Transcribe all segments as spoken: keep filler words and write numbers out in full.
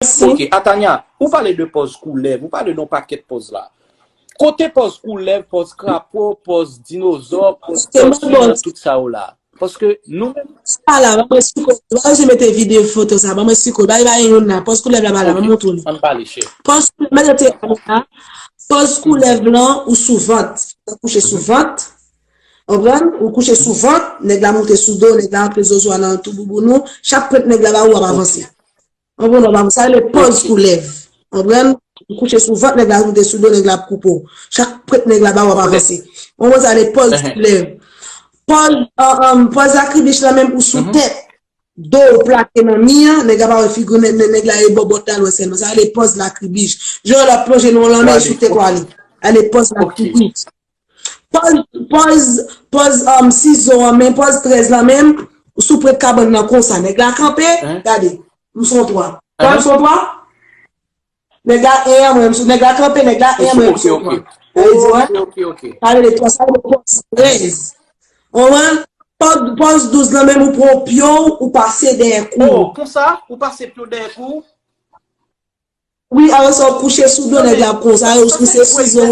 Mèsi. Ok, Atanya, ou pale de pòz koulèv, ou pale de yon pakèt pòz la. Kote pòz koulèv, pòz krapo, pòz dinozò, pòz tòti, tout sa yo la? Paske nou menm. Sa la, ban mwen sikòl. Ou pa bezwen mete videyo foto sa, ban mwen sikòl. Bay, bay, youn la. Pòz koulèv la pa la, ban mwen montre w li. Ann pale, chè. Pòz koulèv, mete kamera. Pòz koulèv lan, ou sou vant. Ou kouche sou vant. Konprann? Ou kouche sou vant, nèg la moute sou do, nèg la antre zozo a nan tou bouboun ou. Chak pwent nèg la ba ou ap avanse. An bon, nòmal, sa rele pòz koulèv. Konprann? Ou kouche sou vant, nèg la moute sou do, nèg la ap koupe w. Chak pwent nèg la ba w ap avanse. An bon, sa rele pòz koulèv. Pòz, pòz lakribich lan menm ou sou tèt. Do w plake nan mi an, nèg la pa wè figi w, nèg la e bò bòt la l wè sèlman. Sa rele pòz lakribich. Jan w ap plonje nan yon lanmè sou tèt w ale. Sa rele pòz lakribich. Pòz, pòz, pòz um, sizo an men, pòz trèz lan menm, sou pwent kabann nan konsa. Nèg la kanpe, gade, m son twa. Twa, m son twa? Nèg la en an, mwen, m sou, nèg la kanpe, nèg la en an, mwen, m son twa. Sa vle di, wè? Sa vle di twa, sa vle di pòz trèz. Ou konprann? Pòz, pòz douz lan menm, ou pran pye w, ou pase dèyè kou. Oh, konsa? Ou pase pye w dèyè kou? Wi, apre sa, ou kouche sou do, nèg la ap konsa, ou se sizo.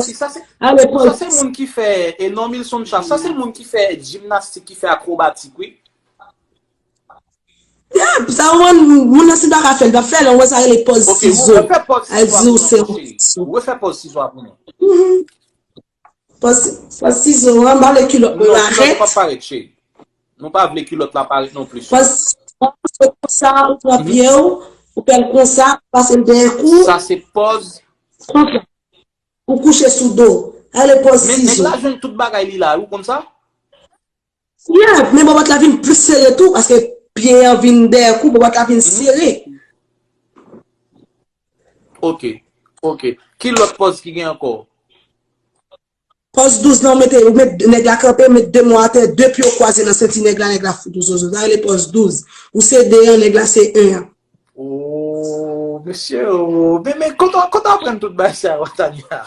Ale pòz. Sa se moun ki fè, e non, Milson Charles, sa se moun ki fè jimnastik, ki fè akrobatik, wi. Yeah, sa ou wè, moun nan si l pa ka fè l, l p ap fè l, ou wè sa rele pòz sizo. Ok, ou refè pòz sizo a pou nou, cheri. Ou refè pòz sizo a pou nou. Pòz, pòz sizo an, m pa vle kilòt mwen parèt. Non, kilòt pa parèt, cheri. Nou pa vle kilòt la parèt non plis. Pòz, pòz konsa, ou pran pye w, ou fè l konsa, ou pase l dèyè kou. Sa se pòz. Konsa. Ou kouche sou do. Ale pòz sizo. Men nèg la jwenn tout bagay li la, ou konn sa? Yeah, men bòbòt la vin plis sere tou, paske pye an vin dèyè kou, bòbòt la vin sere. Ok, ok. Ki lòt pòz ki gen ankò? Pòz douz lan, ou mete, ou met nèg la kanpe, ou met de men w atè, de pye w kwaze nan senti nèg la, nèg la fout ou zozo. Sa rele pòz douz. Ou se de an, nèg la se en an. Oh, mesye, oh. Men, men, kote, kote w aprann tout bagay sa yo, Tanya?